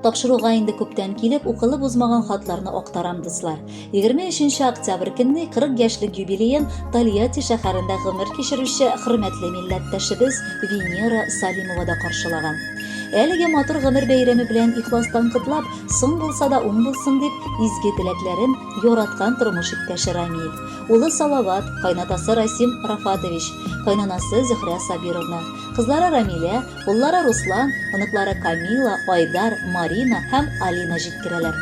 Тапшыруга инде күптән килеп, укылып узмаган хатларны актарам, дуслар. 23 октябрь көнне 40 яшьлек юбилеен Тольятти шәһәрендә гомер кичерүче хөрмәтле милләттәшебез Венера Салимова да каршылаган. Әлеге матур гомер бәйрәме белән ихластан котлап, соң булса да уң булсын дип, изге теләкләрен яраткан тормыш иптәше Рамил, улы Салават, кайнатасы Расим Рафатович, кайнанасы Зөһрә Сабировна, кызлары Рамилә, Уллары Руслан, оныклары Камила, Айдар, Марина һәм Алина җиткерәләр.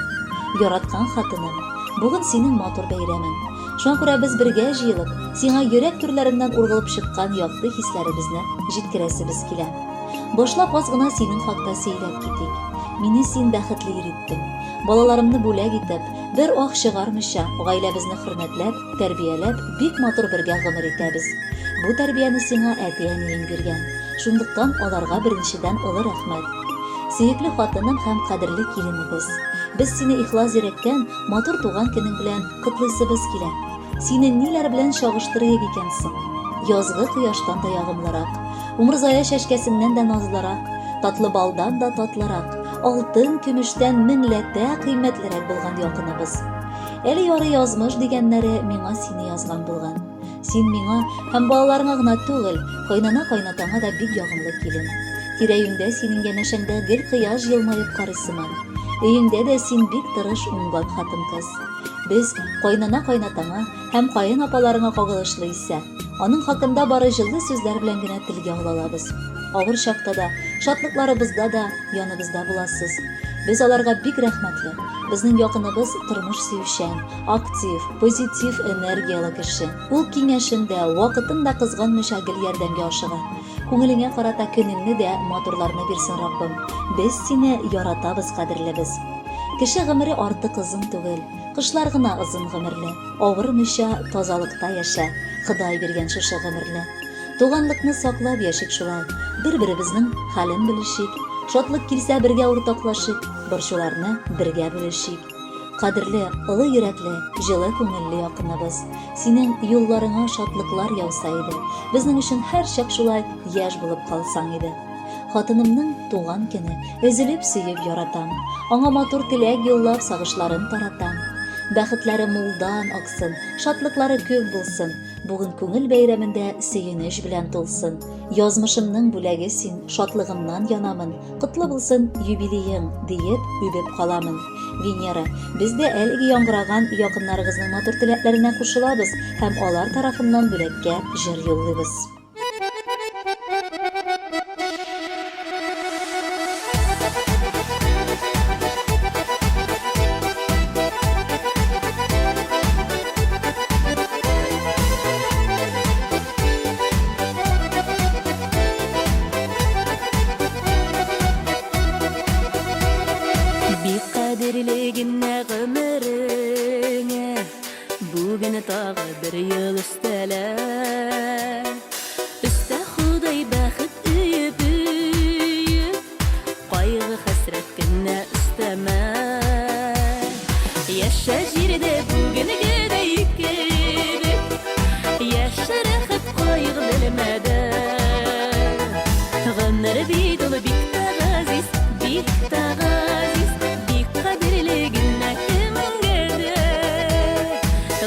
Яраткан хатыным, бүген синең матур бәйрәмең. Шуңа күрә без бергә җыелып, сиңа йөрәк түрләреннән ургылып чыккан якты хисләребезне җиткерәсебез килә. Башлап аз гына синең хакта сөйләп китик. Мине син бәхетле ир иттең. Балаларымны бүләк итеп, бер ах чыгармыйча, гаиләбезне хөрмәтләп, тәрбияләп, бик матур бергә гомер итәбез. Бу тәрбияне сиңа әти-әниең биргән. Шунлыктан аларга беренчедән олы рәхмәт. Сөекле хатыным һәм кадерле киленебез! Без сине ихлас йөрәктән матур туган көнең белән котлыйсыбыз килә. Сине ниләр белән чагыштырыйк икән соң? Язгы кояштан да ягымлырак, умырзая чәчкәсеннән дә назлырак, татлы балдан да татлырак, алтын-көмештән меңләтә кыйммәтлерәк булган якыныбыз. Әле ярый язмыш дигәннәре миңа сине язган булган. Син миңа һәм балаларыңа гына түгел, кайнана-кайнатаңа да бик ягымлы килен. Тирә-юньдә синең янәшәңдә гел кояш елмаеп карый сыман. Өеңдә дә син бик тырыш, уңган хатын-кыз. Без, кайнана-кайнатаңа һәм каен апаларыңа кагылышлы исә, аның хакында бары җылы сүзләр белән генә телгә ала алабыз. Авыр чакта да, шатлыкларыбызда да яныбызда буласыз. Без аларга бик рәхмәтле. Безнең якыныбыз тормыш сөючән, актив, позитив энергияле кеше. Ул киңәшен дә, вакытын да кызганмыйча гел ярдәмгә ашыга. Күңелеңә карата көнеңне дә матурларны бирсен Раббым. Без сине яратабыз, кадерлебез. Кеше гомере артык озын түгел. Кошлар гына озын гомерле. Авырмыйча, тазалыкта яшә, Ходай биргән шушы гомерне. Туганлыкны саклап яшик шулай. Бер-беребезнең хәлен белешик. Шатлык килсә бергә уртаклашыйк, борчуларны бергә бүлешик. Кадерле, олы йөрәкле, җылы күңелле якыныбыз. Синең юлларыңа шатлыклар яуса иде. Безнең өчен һәрчак шулай яшь булып калсаң иде. Хатынымның туган көне, өзелеп сөеп яратам. Аңа матур теләк юллап сагышларын таратам. Бәхетләре мулдан аксын, шатлыклары күп булсын. Бүген күңел бәйрәмендә сөенеч белән тулсын. Язмышымның бүләге син, шатлыгымнан янамын. Котлы булсын юбилеең, диеп, үбеп каламын. Венера, без дә әлеге яңгыраган якыннарыгызның матур теләкләренә кушылабыз һәм алар тарафыннан бүләккә җыр юллыйбыз. Бик кадерле генә гомереңә Бүген тагы бер ел өстәлә. Өстә Ходай бәхет өеп-өеп, Кайгы-хәсрәт кенә өстәмә. Яшә җирдә бүгенгедәй кебек, Яшә рәхәт кайгы белмәдән. Гомер бит ул бик тә газиз, бик тә газиз, Бик кадерле генә кемгә дә.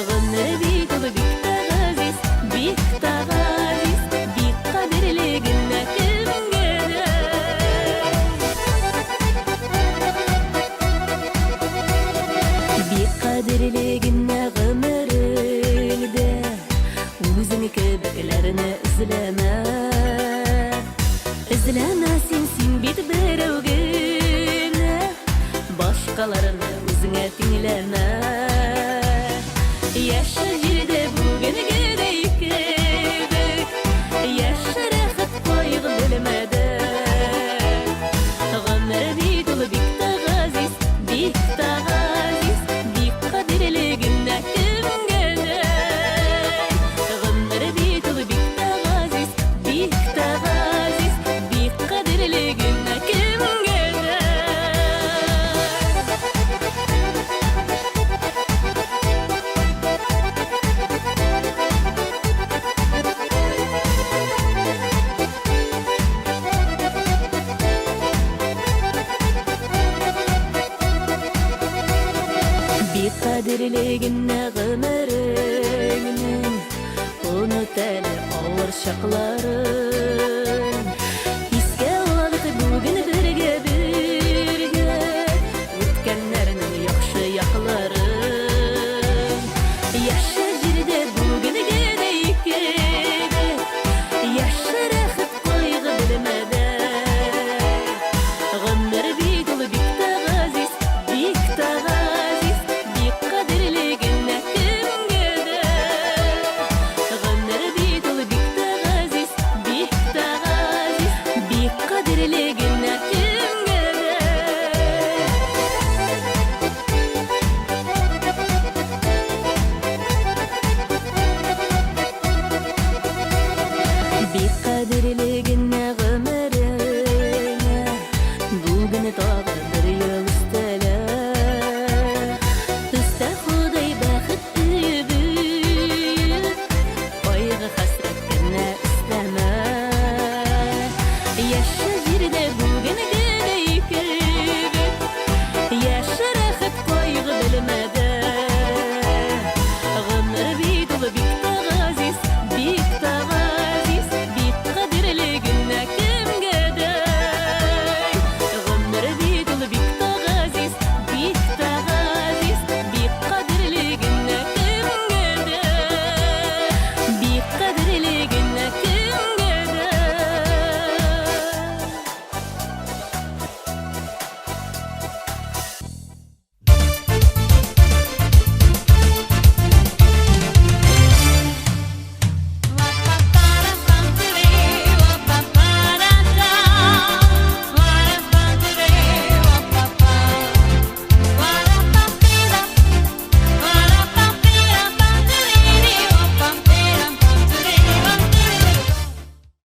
Гомер бит ул бик тә газиз, бик тә газиз, Бик кадерле генә кемгә дә. Бик кадерле генә гомереңдә Үзең кебекләрне эзләмә. Эзләмә син, син бит берәү генә, Башкаларны үзеңә тиңләмә. Яшә җирдә бүгенгедәй кебек, Яшә рәхәт кайгы белмәдән. Гомер бит ул бик тә газиз, бик тә газиз, Бик кадерле генә кемгә дә. Гомер бит ул бик тә газиз, Кадерле генә гомереңнең, Оныт әле авыр чакларын.